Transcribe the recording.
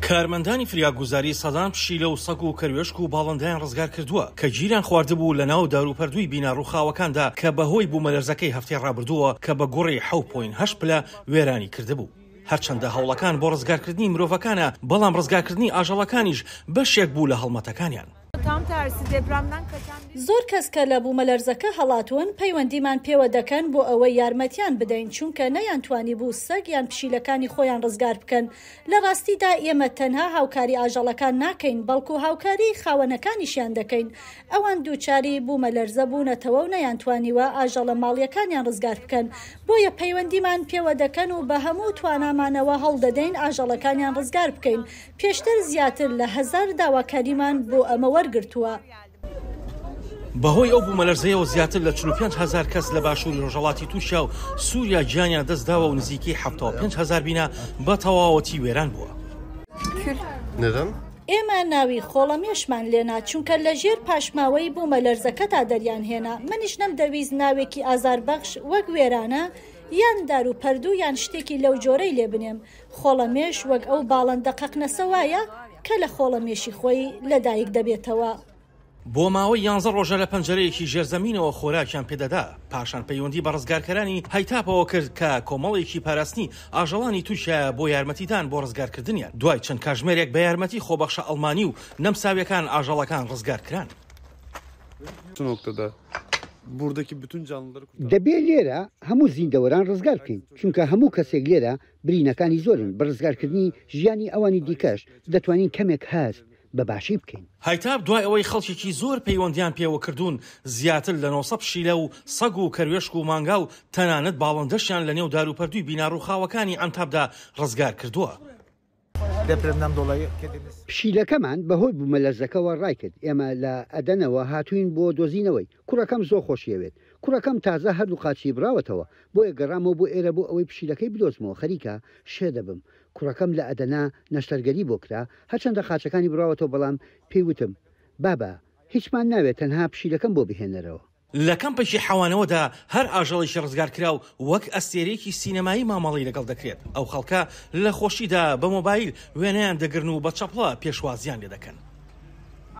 کارمەندانی فریاگوزاری سەدان پشیلە و سەگ و کەروێشک و باڵندەیان ڕزگار کردووە کە گیریان خواردبوو لەناو داروپەردووی بینا ڕووخاوەکاندا کە بەهۆی بوومەلەرزەکەی هەفتەی ڕابردووەوە کە بە گوڕی 7.8 پلە وێرانی کردبوو. هەرچەندە هەوڵەکان بۆ ڕزگارکردنی مرۆڤەکانە، بەڵام ڕزگارکردنی ئاژەڵەکانیش بەشێک بوو لە هەڵمەتەکانیان. زۆر کەس کە لە بوومەلەرزەکە هەڵاتوون پەیوەندیمان پێوە دەکەن بۆ ئەوەی یارمەتیان بدەین، چونکە نەیانتوانیبوو سەگ یان پشیلەکانی خۆیان ڕزگار بکەن. لە ڕاستیدا ئێمە تەنها هاوکاری ئاژەڵەکان ناکەین، بەڵکو هاوکاری خاوەنەکانیشیان دەکەین. ئەوان دووچاری بوومەلەرزە بوونەتەوە و نەیانتوانیوە ئاژەڵە ماڵییەکانیان ڕزگار بکەن، بۆیە پەیوەندیمان پێوە دەکەن و بە هەموو توانامانەوە هەوڵدەدەین ئاژەڵەکانیان ڕزگار بکەین. پێشتر زیاتر لە هەزار داواکاریمان بۆ ئەمە وەرگرتووە. بەهۆی ئەو بوومەلەرزەیەوە زیاتر لە 45 هەزار کەس لە باشووری ڕۆژهەڵاتی تورکیا و سووریا گیانیان لەدەستداوە و نزیکەی 75 هەزار بینا بە تەواوەتی وێران بووە. ئێمە ناوی خۆڵەمێشمان لێنا، چونکە لەژێر پاشماوەی بوومەلەرزەکەدا دەریانهێنا، منیش نەمدەویست ناوێکی ئازاربەخش وەک وێرانە یان داروپەردوو یان شتێکی لەو جۆرەی لێبنێم، خۆڵەمێش وەک ئەو باڵندە قەقنەسە وایە کە لە خۆڵەمێشی خۆی لەدایک دەبێتەوە. بۆ ماوەی یانزە ڕۆژە لە پەنجەرەیەکی ژێرزەمینەوە خۆراکیان پێدەدا، پاشان پەیوەندی بە ڕزگارکەرانی هایتاپەوە کرد کە کۆمەڵێکی پاراستنی ئاژەڵانی تورکیایە بۆ یارمەتیدان بۆ ڕزگارکردنیان. دوای چەند کاژمێرێک بە یارمەتی خۆبەخشە ئەڵمانی و نەمساویەکان ئاژەڵەکان ڕزگارکران. دەبێ لێرە هەموو زیندەوەران ڕزگار بکەین، چونکە هەموو کەسێک لێرە برینەکانی زۆرن، بە ڕزگارکردنی ژیانی ئەوانی دیکەش دەتوانین کەمێک هەست بە باشی بکەین. هایتاپ دوای ئەوەی خەڵکێکی زۆر پەیوەندیان پێوە کردوون، زیاتر لە 900 پشیلە و سەگ و کەروێشک و مانگا و تەنانەت باڵندەشیان لەنێو داروپەردووی بینا ڕووخاوەکانی عەنتابدا ڕزگار کردووە. پشیلەکەمان بەهۆی بوومەلەرزەکەوە ڕایکرد، ئێمە لە ئەدەنەوە هاتووین بۆ دۆزینەوەی، کوڕەکەم زۆر خۆشی ئەوێت، کوڕەکەم تازە هەردوو قاچی بڕاوەتەوە، بۆیە گەڕامەوە بۆ ئێرە بۆ ئەوەی پشیلەکەی بدۆزمەوە، خەریکە شێت دەبم، کوڕەکەم لە ئەدەنە نەشتەرگەری بۆ کرا، هەرچەندە قاچەکانی بڕاوەتەوە بەڵام پێی وتم بابە هیچمان ناوێت تەنها پشیلەکەم بۆ بهێنەرەوە. لە کەمپێکی حەوانەوەدا هەر ئاژەڵێکی ڕزگارکراو وەک ئەستێرەیەکی سینەمایی مامەڵەی لەگەڵ دەکرێت، ئەو خەڵکە لە خۆشیدا بە مۆبایل وێنەیان دەگرن و بە چەپڵە پێشوازییان لێدەکەن.